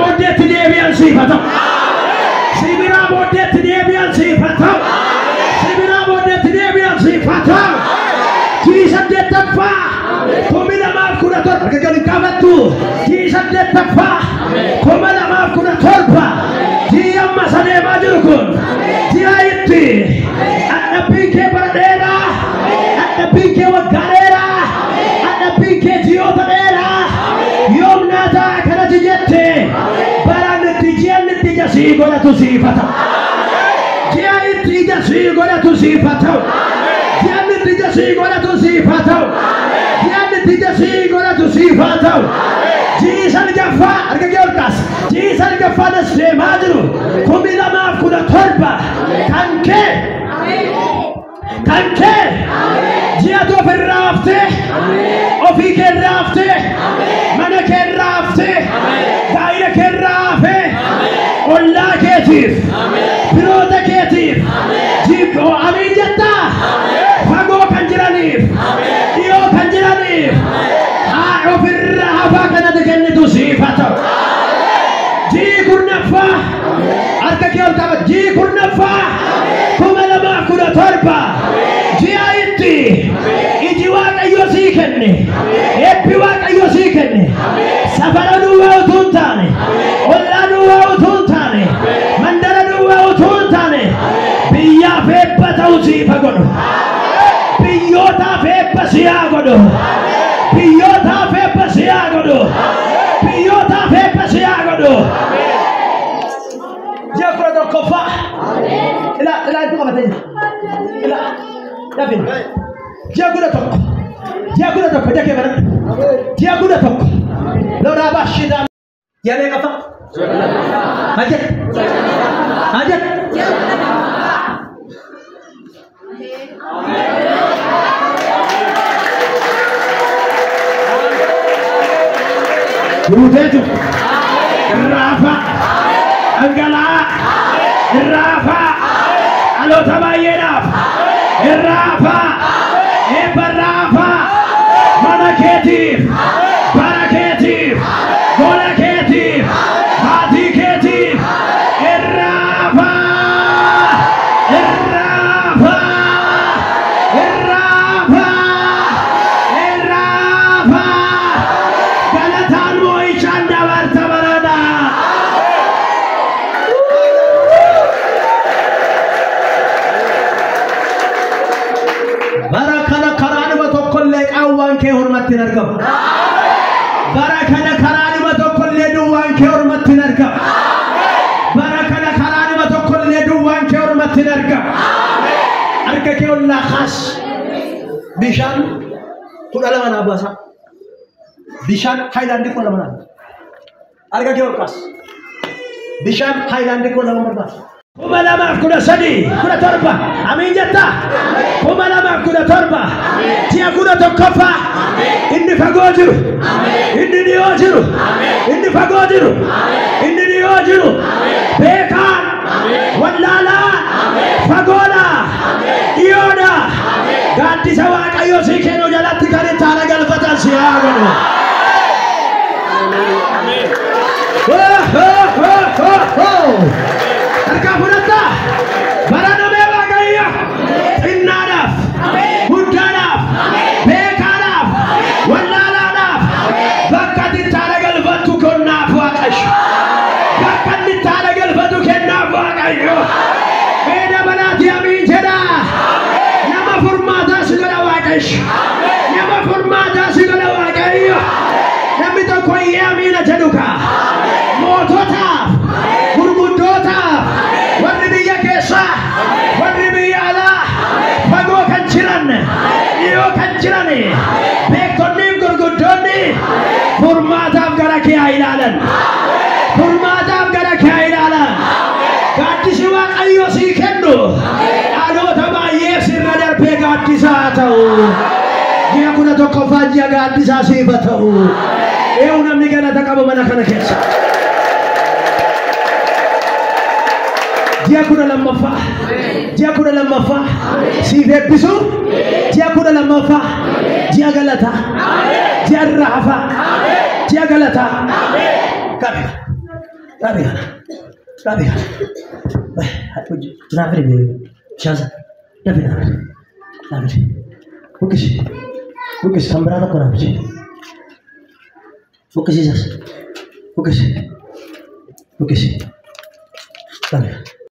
booddeetti deebi'an siif haa ta'u. Si biraa booddeetti deebi'an siif haa ta'u. Si biraa booddeetti deebi'an siif haa ta'u. Ji'i 8ffaa 2017 harka gadi qabattu. Ji'i 8ffaa 2017 ji'i amma isa deemaa jiru kun ji'a itti dhadhabbiin kee bara dheeraa, dhadhabbiin kee waggaa dheeraa, dhadhabbiin kee ji'oota dheeraa yoom naataa kanatti jette baraan itti ji'an itti ija sii godhatu siif haa ta'u. Ji'a itti ija sii godhatu siif haa ta'u. Ji'an itti ija sii godhatu siif haa ta'u. Ji'an itti ija sii godhatu siif haa ta'u. Ji'i 9ffaa harka kee ol kaasi. Ji'i 9ffaan as deemaa jiru 2017 kan kee kan kee ji'atu ofirraa haftee, ofii kee irraa haftee, mana kee irraa haftee, gaa'ila kee irraa hafee, ollaa keetiif, firoota keetiif, amiin jettaa? Fagoo kan jiraniif, dhiyoo kan jiraniif, haa ofirraa hafaa kanatti kennitu siif haa ta'u. Ji'i 10ffaa harka kee ol qaba. Ji'i 10ffaa 2017 ji'a itti iji Waaqayyo sii kenne, eebbi Waaqayyo sii kenne, safara duwwaa utuu hin taane, ollaa duwwaa utuu hin taane, mandara duwwaa utuu hin taane, biyyaaf eebba ta'u siif haa godhu. Biyyootaaf eebba si haa godhu. Biyyootaaf eebba si haa godhu. Biyyootaaf eebba si haa godhu. Ji'a 11ffaa. Ilaa ilaa itti qabatee jira. Ilaa dafin. Ji'a 11. Ji'a 11 ija kee banadhu. Ji'a 11. Lolaa baashiidhaan. Ji'a meeqaffaa? Maal jette? Maal jette? Guuteetu irraa dhangala'aa irraa dhaloota baay'eedhaaf irraa eebba irraa mana keetiif, bara keetiif, gola keetiif, maatii keetiif irraa irraa irraa irraa galataan moo'ichaan dabarta barana. Bara kana karaanuma tokkollee qaawwaan kee hormatti hin argamu. Bara kana karaanuma tokkollee duwwaan kee hormatti hin argamu. Bara kana karaanuma tokkollee duwwaan kee hormatti hin argamu. Harka kee ollaa kaas. Bishaan 12 naa baasaa. Bishaan haayilaandii 12 naa. Harka kee ol kaas. Bishaan haayilaandii 12 barbaada. 2013 17 amiin jettaa? 2017 ji'a 11ffaa inni fagoo jiru, inni dhiyoo jiru, inni fagoo jiru, inni dhiyoo jiru, beekaan, wallaalaan, fagoodha, dhiyoodha, gaaddisa Waaqayyo sii kennu jalatti kan itti haala galfatan si haa godhu. Harkaa fudhattaa? Bara namee Waaqayyo xinnaadhaaf, guddaadhaaf, beekaadhaaf, wallaalaadhaaf bakka itti haala galfattu kennaaf Waaqayyo. Bakka inni itti haala galfatu kennaaf Waaqayyo. Mee dabalaati amiin jedhaa. Nama furmaataa si godha Waaqayyo. Nama furmaataa si godha Waaqayyo. Namni tokko iyyee amiina jedhu kaa. Moototaaf, gurguddootaaf, warri biyya keessaa, warri biyya alaa, fagoo kan jiran, dhiyoo kan jiran, beektonnii fi gurguddoonni furmaataaf gara kee haa ilaalan. Furmaataaf gara kee haa ilaalan. Gaaddisi Waaqayyo sii kennu dhaloota baay'eef sirra darbee gaaddisaa haa ta'u. Ji'a 11ffaan ji'a gaaddisaa siif haa ta'u. Eewu namni galata qabu mana kana keessa. Ji'a 12ffaa. Ji'a 12ffaa siif eebbisu. Ji'a 12ffaa ji'a galataa. Ji'a irraa hafaa. Ji'a galataa. Qabi. Dhaabi kana. Dhaabi kana. Naa fidi bishaan sana. Dafi naa fidi. Naa fidi. Buqqisi. Buqqisi kan biraa tokko naa fidi. Buqqisiisas. Buqqisi. Buqqisi. Dhaabi.